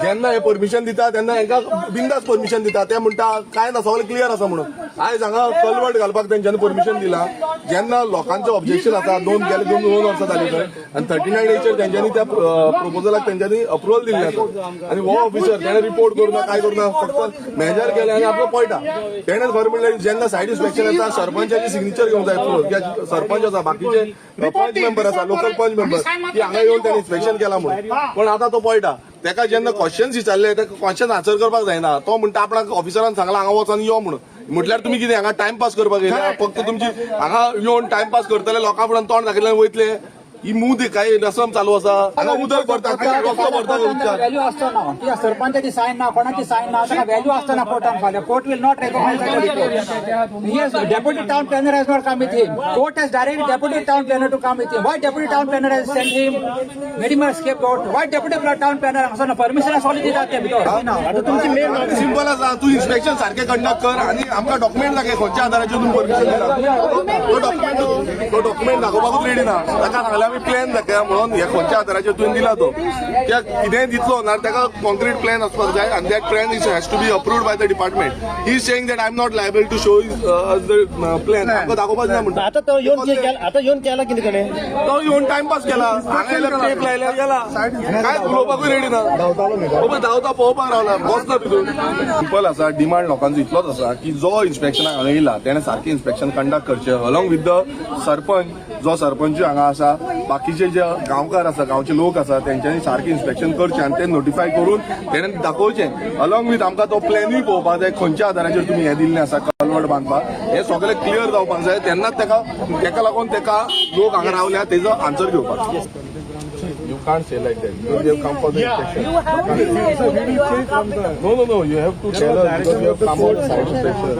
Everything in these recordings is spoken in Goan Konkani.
जेन्ना हे परमिशन दिता तेन्ना हेंकां बिंदास परमिशन दिता. ते म्हणटा काय ना, सगळें क्लियर आसा म्हणून. आयज हांगा कलवट घालपाक तेंच्यांनी परमिशन दिला. जेन्ना लोकांचें ऑब्जेक्शन आसा, दोन गेले 2 वर्सां जाली थंय आनी 39 एचेर तेंच्यांनी त्या प्रपोजलाक तेंच्यांनी अप्रुवल दिल्लें आसा. आनी हो ऑफिसर तेणें रिपोर्ट करूं ना, काय करूं ना, फक्त मेजर केलें आनी आपलो पळटा. तेणें खरें म्हणल्यार जेन्ना सायट इन्स्पेक्शन येता, सरपंचाची सिग्नेचर घेवंक जाय प्रूफ, कित्याक सरपंच आसा, बाकीचे पंच मेंबर आसा, लोकल पंच मेंबर, की हांगा येवन तेणें इन्स्पेक्शन केलां म्हणून. पण आतां तो पळटा. तेका जेन्ना क्वेश्चन्स विचारले, ते क्वेश्चन आन्सर करपाक जायना. तो म्हणटा आपणाक ऑफिसरान सांगला हांगा वचोन यो म्हणून. म्हटल्यार तुमी कितें हांगा टायमपास करपाक येयल्या? फक्त तुमची हांगा येवन टायमपास करतले, लोकां फुड्यान तोंड दाखयल्यार वयतले. ही मूद काय रसम चालू आसा? हांगा उदक भरता, रस्तो भरता उदकान. व्हॅल्यू आसतो ना, कित्याक सरपंचाची सायन ना, कोणाची सायन ना, ताका व्हॅल्यू आसतना कोर्टान फाल्यां court will not recognize. Yes, deputy town planner has not come with him. Court has directed deputy town planner to come with him. Why deputy town planner has sent him? Made him a scapegoat. Why deputy town planner हांगासर परमिशन सगळें दितात ते भितर ना. आता तुमची मेन सिंपल आसा, तूं इन्स्पेक्शन सारकें कंडक्ट कर आनी आमकां डॉक्युमेंट दाखय खंयच्या आधाराचेर तुमी परमिशन दिला. तो डॉक्युमेंट दाखोवपाकूच रेडी ना. ताका सांगलें आमी प्लॅन दाखया म्हणून, हे खंयच्या आधाराचेर तुवें दिला तो. कित्याक कितेंय दितलो ना, ताका कॉन्क्रीट प्लॅन आसपाक जाय आनी that plan is has to be approved by the department. He is saying that I am not liable to show the plan. आमकां दाखोवपाक जाय म्हणटा. आता तो येऊन आता येऊन केला कितें कडेन? तो येवन टायमपास केला. हांगा येयला, टेप लायल्या, गेला. काय उलोवपाकूय रेडी ना. पळय, धांवता, पळोवपाक रावला, बसना तितून. सिंपल आसा, डिमांड लोकांचो इतलोच आसा की जो इन्स्पेक्शनाक हांगा येयला तेणें सारकें इन्स्पेक्शन कंडक्ट करचें अलॉंग विथ the sarpanch. जो सरपंच हांगा आसा, बाकीचे जे गांवकार आसा, गांवचे लोक आसा, तेंच्यांनी सारकें इन्स्पेक्शन करचें आनी ते नोटिफाय करून तेणें दाखोवचें. अलॉंग विथ आमकां तो प्लॅनूय पळोवपाक जाय, खंयच्या आधाराचेर तुमी हें दिल्लें आसा कलवट बांदपाक. हें सगळें क्लियर जावपाक जाय. तेन्नाच तेका तेका लागून तेका लोक हांगा रावल्या तेजो आन्सर घेवपाक. You can't say like that because you have come for the inspection. You have to say that you have come with a No. You have to tell us because you have come on the site inspection.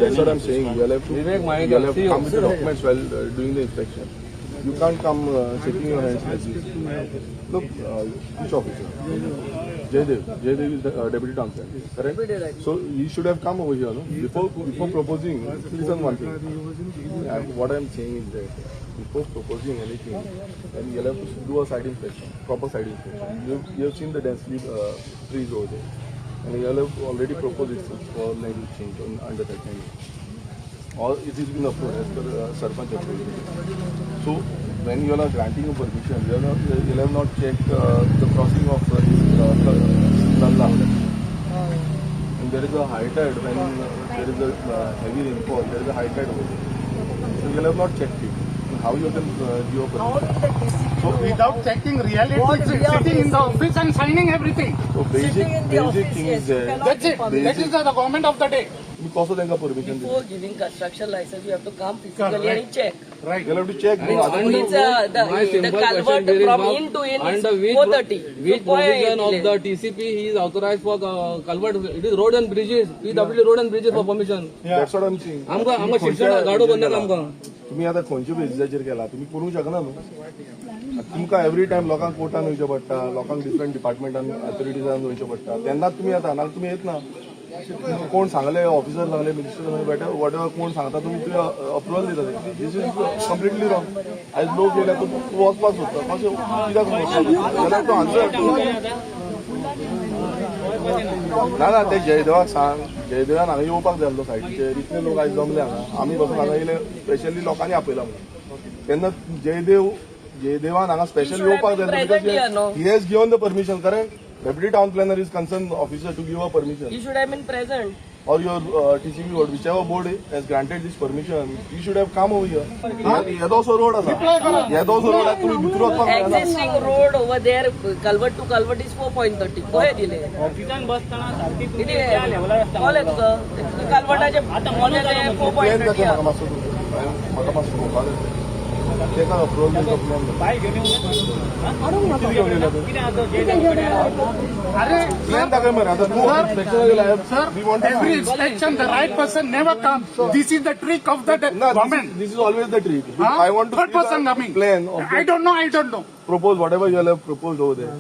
That's what I'm saying. You will have to, Vivek you will have see to come with the documents while doing the inspection. You can't come shaking your hands like this. Look, which officer? Jaydev. Jaydev is the deputy town planner. Correct? So he should have come over here, no? Before proposing. Listen one thing. What I'm saying is that before proposing anything, then you'll have to do a site inspection, proper site inspection. You have seen the densely trees over there, and you have already proposed itself for land use change under that time. All it has been approved as per Sarpanch approval. So when you all are granting a permission, you have not checked the crossing of this nallah. And there is a high tide when there is a heavy rainfall, there is a high tide over there. So you have not checked it. And how you can give a How permission? will the DCP So Without checking reality, What we are sitting in the facing. Office and signing everything. So basic Sitting in the basic office, thing yes, is you there. cannot That's it. permit. That is the government of the day. तुम्ही कसो तांकां परमिशन दिता? Before giving construction license, you have to come physically and check. Right. You have to check, no? Otherwise- It's My the simple culvert question here is, from Bob, in to in is under which 430. Which So, why provision of delay? The TCP he is authorized for culvert? It is road and bridges, PWD road and bridges for permission. That's what I'm saying. आमकां आमकां शिक्षण गाडो बंद नाका आमकां. तुम्ही आता खंयच्या बेजिसाचेर केला, तुम्ही करूंक शकना न्हू. तुमकां एवरी टायम लोकांक कोर्टान वयचें पडटा, लोकांक डिफरंट डिपार्टमेंटान, अथॉरिटीजान वयचें पडटा, तेन्नाच तुमी येता, नाल्यार तुमी येत ना. तुमकां कोण सांगले, ऑफिसर सांगले, मिनिस्टर सांगले, बेटर what ever कोण सांगता, तुमी ते अप्रुवल दिता. This is completely wrong. आयज लोक येयल्या, तूं तूं वचपाक सोदता, कशें, कित्याक वचपाक जाल्यार तो आन्सर ना. ना, ते जयदेवाक सांग. जयदेवान हांगा येवपाक जाय आसलो सायटीचेर. इतले लोक आयज जमले हांगा. आमी बसून हांगा येयले, स्पेशली लोकांनी आपयला म्हणून. तेन्ना जयदेवान हांगा स्पेशल येवपाक जाय. Present. He has given the permission, correct? Deputy town planner is concern officer to give a permission. He should have been present. Or your TCP board, whichever board has granted this permission, you should have come over here. येदोसो रोड आसा, येदोसो रोड आसा, तुमी भितर वचपाक मेळना. Existing road over there, culvert to culvert is 4.30. खंय दिले? ऑफिसान बसतना सारकी तुमी किती त्या लेवलार आसता. कळ्ळें तुका? कलवर्टाचे फोर प्लॅन पॉईंट दाखय म्हाका मातसो. म्हाका मातसो पळोवपाक जाय. तेका अप्रुवल दिवचो प्लॅन. बायल घेवन येवंक. कितें घेवन येयला तूं? कितें आसा जे अरे प्लॅन दाखय मरे. आतां तूं इन्स्पेक्शन गेला. Sir, We want to every inspection, the right person never comes. This is the trick of the No, government. this is always the trick. Huh? I want to Third see the person coming. plan of I don't know, I don't know. Propose whatever you all have proposed over there.